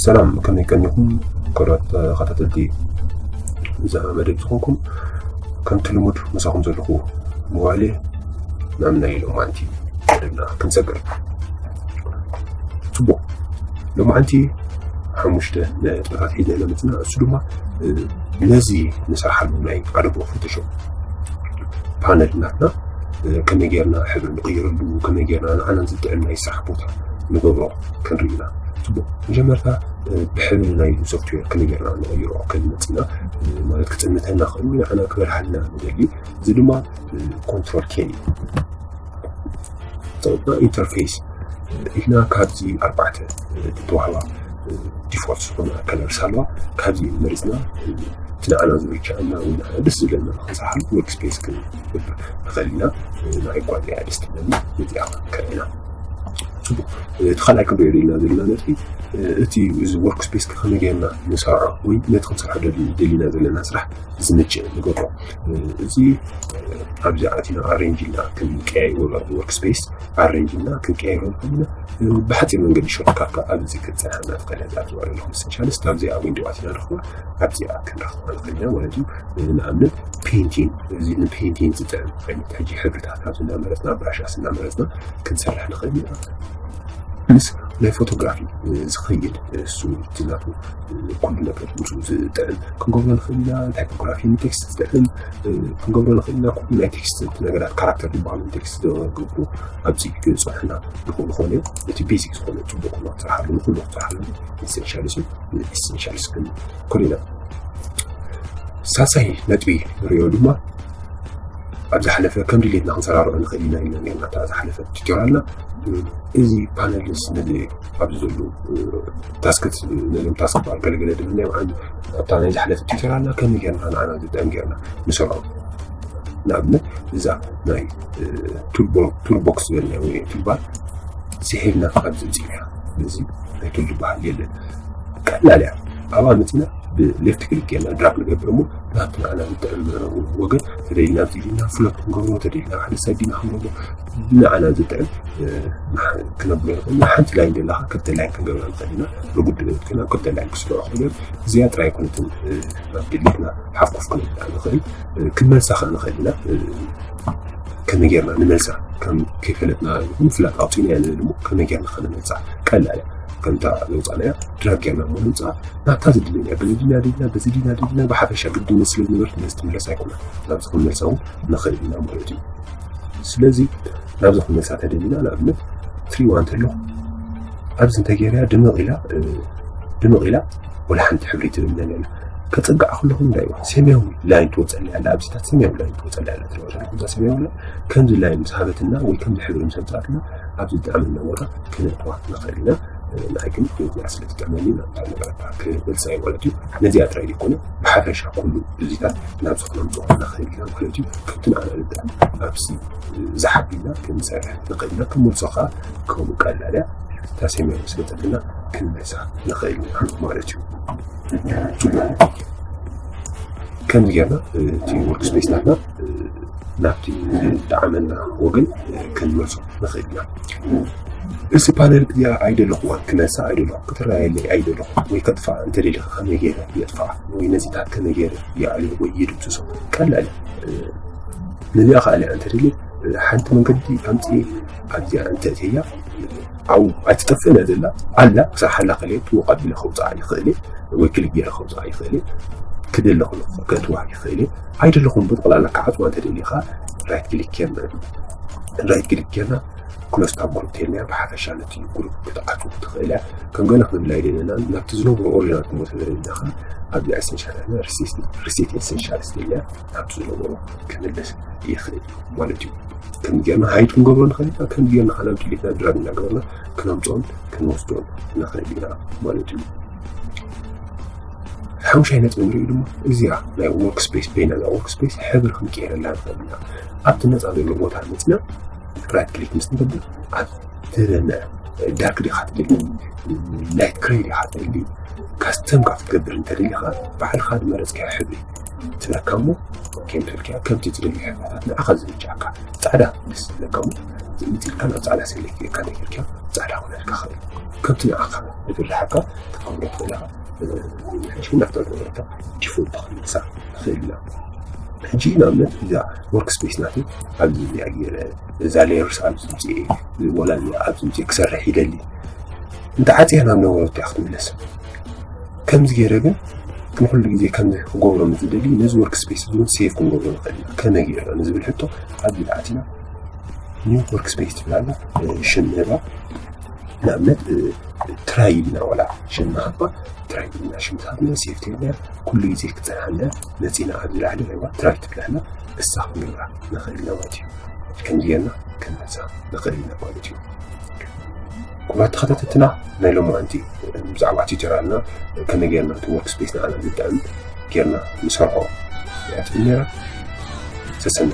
ሰላም፣ ከመይ ቀኒኹም ክቡራት ተኸታተልቲ እዛ መደብ ዝኾንኩም? ከምቲ ልሙድ ምሳኹም ዘለኹ ምባል እየ። ናብ ናይ ሎማዓንቲ መደብና ክንሰግር። ጽቡቕ፣ ሎማዓንቲ ሓሙሽተ ነጥብታት ሒዘ ኢና መጺና። እሱ ድማ ነዚ ንሰርሓሉ ናይ ኣዶቦ ፎቶሾፕ ፓነል ናትና ከመይ ጌርና ሕብሪ ንቕይረሉ፣ ከመይ ጌርና ንዓና ዝጥዕም ናይ ስራሕ ቦታ ንገብሮ ክንርኢ ኢና። ጽቡቕ፣ መጀመርታ ብሕብሪ ናይ ሶፍትዌር ከመይ ጌርና ንቕይሮ ክንመጽና ማለት ክጥምተና ክእል ንዓና ክበርሃልና ንደሊ። እዚ ድማ ኮንትሮል ኬ እዩ። ኢንተርፌስ ኢልና ካብዚ ኣርባዕተ ዝተዋህባ ዲፎልት ዝኾነ ከለርስ ኣለዋ። ካብዚ መሪፅና እቲ ንዓና ዝምርጫና ወይ ንዓና ደስ ዝብለና ክንሰርሓሉ ወርክ ስፔስ ክንገብር ንኽእል ኢና። ንዓይ ጓል እያ ደስ ትብለኒ፣ ነዚኣ ክንከርና። ጽቡቕ፣ እቲ ካልኣይ ክንሪኦ ደሊና ዘለና ነጥቢ እቲ እዚ ወርክ ስፔስ ከመይ ጌርና ንሰርዖ ወይ ነቲ ክንሰርሖ ደሊ- ደሊና ዘለና ስራሕ ዝምችእ ንገብሮ። እዚ ኣብዚ ኣቲና ኣሬንጅ ኢልና ክንቀያይሮ ወርክ ስፔስ ኣሬንጅ ኢልና ክንቀያይሮ ንኽእል ኢና። ብሓፂር መንገዲ ሾርትካት ከዓ ኣብዚ ክትፀንሓና ትኽእል እያ። እዛ ትበሃሉ ኣለኹም ኢሰንሻልስ ኣብዚኣ ዊንዶ ኣቲና ንረኽባ ኣብዚኣ ክንረኽባ ንኽእል ኢና ማለት እዩ። ንኣብነት ፔንቲን፣ እዚ ንፔንቲን ዝጥዕም ዓይነት ሕጂ ሕብርታት ኣብዚ እናመረፅና ብራሻስ እናመረፅና ክንሰርሕ ንኽእል ኢና። ምስ ናይ ፎቶግራፊ ዝኸይድ እሱ እቲ ናቱ ኩሉ ነገር ምስኡ ዝጥዕም ክንገብሮ ንኽእል ኢና። ታይፖግራፊ ንቴክስት ዝጥዕም ክንገብሮ ንኽእል ኢና። ኩሉ ናይ ቴክስት ነገራት ካራክተር ዝበሃሉ ንቴክስት ዝገብሩ ኣብዚ ክፅንሑና ይኽእሉ ዝኾነ እዮም። እቲ ቤዚክ ዝኾነ ፅቡቅ ኩሉ ክትሰርሓሉ ንኩሉ ክትሰርሓሉ ኢሰንሻልስ ኢሰንሻልስ ክንኮን ኢና። ሳልሳይ ነጥቢ ንሪኦ ድማ ኣብ ዝሓለፈ ከም ድሌትና ክንሰራርዖ ንኽእል ኢና ኢልና ነርና እታ ዝሓለፈ ቱቶሪያልና። እዚ ፓነልስ ነዚ ኣብዚ ዘለዉ ታስክት ነዞም ታስክ ባር ገለገለ ድምና እዮም። ኣብታ ናይ ዝሓለፈ ቱቶሪያልና ከመይ ጌርና ንዓና ዝጠም ጌርና ንሰርዖ። ንኣብነት እዛ ናይ ቱልቦክስ ዝበልና ወይ ቱልባር ስሒብና ካብ ዝምፅእ እያ። ስለዚ ናይ ቱል ዝበሃል የለን። ቀላል እያ። ኣብኣ መፂና ብሌፍት ክሊክ ጌርና ድራግ ንገብር እሞ ናብቲ ንዓና ዝጥዕም ወገን ተደሊና ኣብዚ ኢልና ፍሎት ክንገብሮ ተደሊና ሓደ ሳይድ ዲና ክንገብሮ ንዓና ዝጥዕም ክነብሎ ንኽእል ኢና። ሓንቲ ላይን ደላኻ ክልተ ላይን ክንገብራ ንኽእል ኢና። ብጉድለት ኮይና ክልተ ላይን ክስርዖ ክእል እዚኣ ጥራይ ኣይኮነትን። ናብ ድሌትና ሓፍ ኮፍ ክንብል ንኽእል ክንመልሳ ከኣ ንኽእል ኢና። ከመይ ጌርና ንመልሳ ከም ከይፈለጥና ይኹን ፍላጥ ኣውፂእናያ ንብል እሞ ከመይ ጌርና ከነመልሳ ቀላል እያ። ከምታ ዘውፃእናያ ድራግ ጌርና እሞ ንምፃእ ናብታ ዝድልየና በዚ ዲና ድልና በዚ ዲና ድልና ብሓፈሻ ግድን ስለ ዝነበርት ነዚ ትምለስ ኣይኮና ናብዚ ክንመልሳ እውን ንኽእል ኢና ማለት እዩ። ስለዚ ናብዚ ክንመልሳ ተደሊና ንኣብነት ትሪዋ እንተለኹ ኣብዚ እንተገይርያ ድምቕ ኢላ ድምቕ ኢላ ወላ ሓንቲ ሕብሪ ትብለኒ ኣላ። ከጸግዓ ከለኹ እንታይ ይብሉ ሰማያዊ ላይን ትወጸለይ ኣላ ኣብዚታት ሰማያዊ ላይን ትወጸለይ ኣላ ትሪዋ ዘለኹም እዛ ሰማያዊ ላይን ከምዚ ላይን ምስ ሃበትና ወይ ከምዚ ሕብሪ ምስ ኣምጻትና ኣብዚ ዝጠዓመና ቦታ ክነእትዋ ንኽእል ኢና። ንዓይ ግን ህይወትና ስለ ትጥዕመኒ ናብታ ነገራት ክመልሳ እዩ ማለት እዩ። ነዚኣ ጥራይ ዘይኮነ ብሓፈሻ ኩሉ እዚታት ናብዚ ክነምጽኦ ንኽእል ኢና ማለት እዩ። ከምቲ ንዓና ዝጥዕም ኣብዚ ዝሓቢና ክንሰርሕ ንኽእል ኢና። ክመልሶ ከዓ ከምኡ ቀላል እያ። እታ ሰማያዊ ስለ ዘለና ክንመልሳ ንኽእል ኢና ማለት እዩ። ከምዚ ጌርና እቲ ወርክ ስፔስ ናትና ናብቲ ዝጠዓመና ወገን ክንመልሶ ንኽእል ኢና። እዚ ፓነል እዚኣ ኣይደለኹዋን ክመልሳ ኣይደለኹ ክትረኣየለይ ኣይደለኹ ወይ ከጥፋ እንተደሊኻ ከመይ ገይረ የጥፋ ወይ ነዚታት ከመይ ገይረ ይኣልዮ ወይ ይድምስሶ ቀላል እዩ። ነዚኣ ከኣልያ እንተደልየ ሓንቲ መንገዲ ኣምፅእ ኣብዚኣ እንተእትያ ኣብኡ ኣይትጠፍእን እያ ዘላ ኣላ ክሳብ ሓላ ከልየ ትወቕ ኣቢለ ከውፅኣ ይኽእል እየ ወይ ክሊክ ገይረ ከውፅኣ ይኽእል እየ ክደሊ ከለኹ ከእትዋ ይኽእል እየ ኣይደለኹም ብጠቕላላ ክዓፅዋ እንተደልየ ከዓ ራይት ክሊክ ጌርና ራይት ክሊክ ጌርና ክሎዝ ታብ ግሩፕ ተይልና ብሓፈሻ ነቲ ግሩፕ ክትዓፅው ትኽእል እያ ከም ገለ ክንብል ኣይደለና ናብቲ ዝነበሩ ኦሪጂናል ክንመልሶ ዘለና ከዓ ኣብዚ ሪሴት ኤሰንሻልስ ተይልና ናብቲ ዝነበሩ ክምለስ ይኽእል ማለት እዩ። ከም ጌርና ሃይድ ክንገብሮ ንኽእል ኢና ከም ጌርና ከናብ ድሌትና ድራግ እናገበርና ክነምፅኦን ክንወስዶን ንኽእል ኢና ማለት እዩ። ሓሙሻይ ነጥቢ ንሪኦ ድማ እዚኣ ናይ ወርክ ስፔስ በይና እዛ ወርክ ስፔስ ሕብሪ ክንቀይረላ ንኽእል ኢና። ኣብቲ ነፃ ዘሎ ቦታ መፅና ራይት ክሊክ ምስ ንገብር ኣብቲ ዳርክ ዲኻ ትደሊ፣ ላይት ግሬ ዲኻ ትደሊ፣ ካስተም ካብ ክትገብር እንተደሊኻ ባዕልኻ ዝመረፅካዮ ሕብሪ ትብለካ እሞ ኦኬ ምትብልካ ከምቲ ትደልዮ ሕብርታት ንዓኻ ዝምችኣካ ፃዕዳ ደስ ዝብለካ እሞ ምፅልካ ናብ ፃዕዳ ሰሌክት ጌርካ እንተጌርካ ፃዕዳ ክኾነልካ ኽእል ከምቲ ንዓኻ ዝፍልሓካ ክትቐምሮ ትኽእል ኢኻ። ሕጂ ናፍታ ዝነበረታ ዲፎልት ክመልሳ ንኽእል ኢና። ሕጂ ንኣብነት እዛ ወርክ ስፔስ ናተይ ኣብዚ እዚኣ ገይረ እዛ ሌየርስ ኣብዚ ምፅኤ ወላ እዚኣ ኣብዚ ምፅኤ ክሰርሕ ይደሊ እንተዓፅያ ናብ ነበረቶ እያ ክትምለስ። ከምዚ ገይረ ግን ንኩሉ ግዜ ከምዚ ክገብሮ ምስ ዝደሊ ነዚ ወርክ ስፔስ እውን ሴቭ ክንገብሮ ንኽእል ኢና። ከመይ ገይርና ንዝብል ሕቶ ኣብዚ ኣቲና ኒው ወርክ ስፔስ ትብል ኣላ። ሽም ንህባ ንኣብነት ትራይ ኢልና ወላ ሽም ንሃባ ትራይ ኢልና ሽም ትሃብና ሴቭ ተልና ኩሉ ግዜ ክፀንሓና መፂና ኣብዚ ላዕሊ ረዋ ትራይ ትብላና እሳ ክንገብራ ንኽእል ኢና ማለት እዩ። ከምዚ ጌርና ክንመልሳ ንኽእል ኢና ማለት እዩ። ክቡራት ተኸታተልትና ናይ ሎማዓንቲ ብዛዕባ ቱቶሪያልና ከመይ ጌርና እቲ ወርክ ስፔስ ንዓና ዝጠዕም ጌርና ንሰርሖ እያ ትብል ነይራ። ሰሰና።